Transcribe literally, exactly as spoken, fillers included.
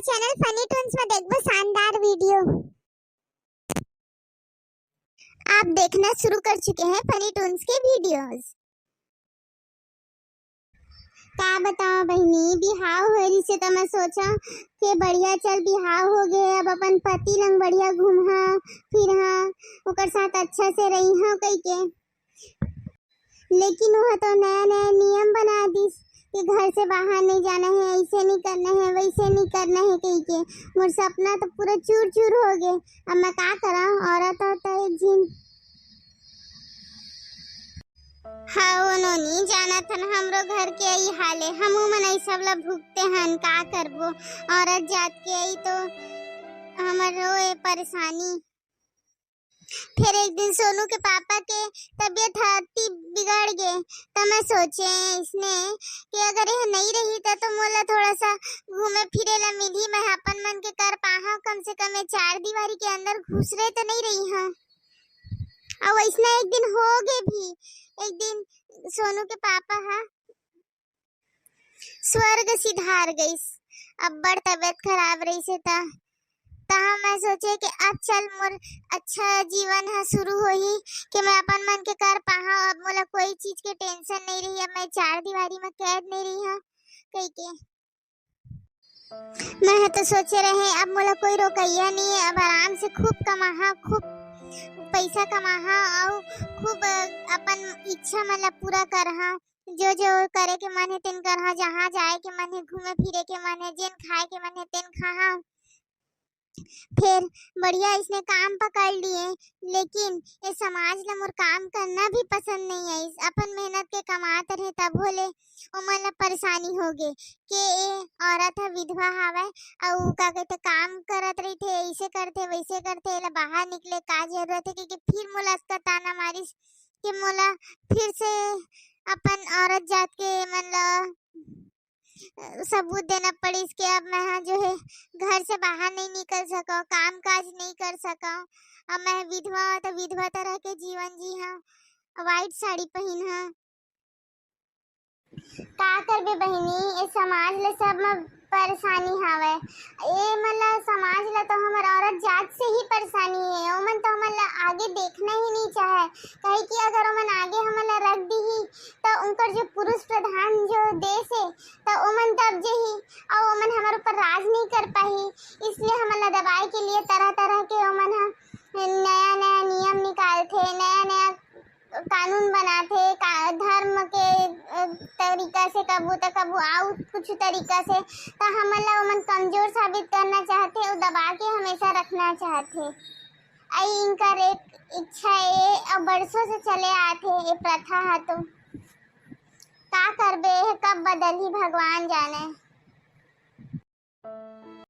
Channel funny Toons में देखबो शानदार वीडियो। आप देखना शुरू कर चुके हैं फनी टून्स के वीडियोज़। का बताओ बहिनी, बिहाव होय रहिसे त मैं सोचा के बढ़िया, चल बिहाव हो गे, अब अपन पति लंग बढ़िया घूमहा फिरहा, ओकर साथ अच्छा से रहिहा कहिके। लेकिन वो तो नया नया नियम बना दिस कि घर से बाहर नहीं जाना है, ऐसे नहीं करना है, वैसे नहीं करना है कहिके। मोर सपना तो पूरा चूर चूर हो गे। अब मैं का करा, औरत हो तो एक झिन। हाँ, वो नोनी, जानत हन, हमरो घर के यही हाल है, हमू मन यही सब ला भुगते हन, का करबो, औरत जात के यही तो हमरो ये परेशानी। फिर एक दिन सोनू के पापा के तबीयत ह अति बिगड़ गे, त मैं सोचे इसने कि अगर यह नहीं रही त तो मोला थोड़ा सा घूमे फिरे ला मिलही, मैं अपन मन के कर पाहा, कम से कम ये चार दीवारी के अंदर घुसरे तो नहीं रही हाँ। और वैसना एक दिन हो गे भी, एक दिन सोनू के पापा हा स्वर्ग सिधार गईस। अब्बड़ तबीयत खराब रहिसे त, तहाँ मैं सोचे कि अब चल मोर अच्छा जीवन ह शुरू होही कि मैं अपन मन के कर पाहा, अब मोला कोई चीज के टेंशन नहीं रही, अब मैं चार दीवारी में कैद नहीं रही हाँ कहिके। मैं ह तो सोचे रहे अब मोला कोई रोकइया नहीं है, अब आराम से खूब कमाहा, खूब पैसा कमाहा और खूब अपन इच्छा मन ला पूरा करहा। जो जो करे के मन है तेन करहा, जहाँ जाए के मन है, घूमे फिरे के मन है, जेन खाए के मन है तेन खाहा। फिर बढ़िया इसने काम पकड़ लिए, लेकिन ये समाज ला मोर काम करना भी पसंद नहीं आइस। अपन मेहनत के कमात रहे तब होले ओमन ला परेशानी हो गे के ए औरत ह विधवा हावय अउ का कहते काम करत रहिथे, ऐसे करथे वैसे करथे, एला बाहर निकले का जरूरत है, क्योंकि फिर मोला असका ताना मारिस कि मोला फिर से अपन औरत जात के मन ला सबूत देना पड़िस कि अब मैं ह जो है घर से बाहर नहीं निकल सकव, काम काज नहीं कर सकव। अब मैं विधवा तो विधवा तरह के जीवन जी हाँ, व्हाइट साड़ी पहन हाँ। का करबे बहिनी, ए समाज ले सब म परेशानी हावय। ए मन ला, समाज ला तो हमर औरत जात से ही परेशानी है। ओमन तो हमन ला आगे देखना ही नहीं चाहे, काहे कि अगर ओमन आगे हमन ला रख दीही त उनकर जो पुरुष प्रधान जो देश है त ओमन दब जही और ओमन हमर ऊपर राज नहीं कर पाही। इसलिए हमन ला दबाए के लिए तरह तरह के ओमन ह नया नया नियम निकालथे, नया नया कानून बनाथे, का धर्म के तरीका से कभू त कभू आउ कुछ तरीका से, त हमन ला ओमन कमजोर साबित करना चाहथे अउ दबा के हमेशा रखना चाहथे। अई इनकर एक इच्छा ए अउ बरसों से चले आथे ए प्रथा ह। तो का करबे, कब बदलही भगवान जाने।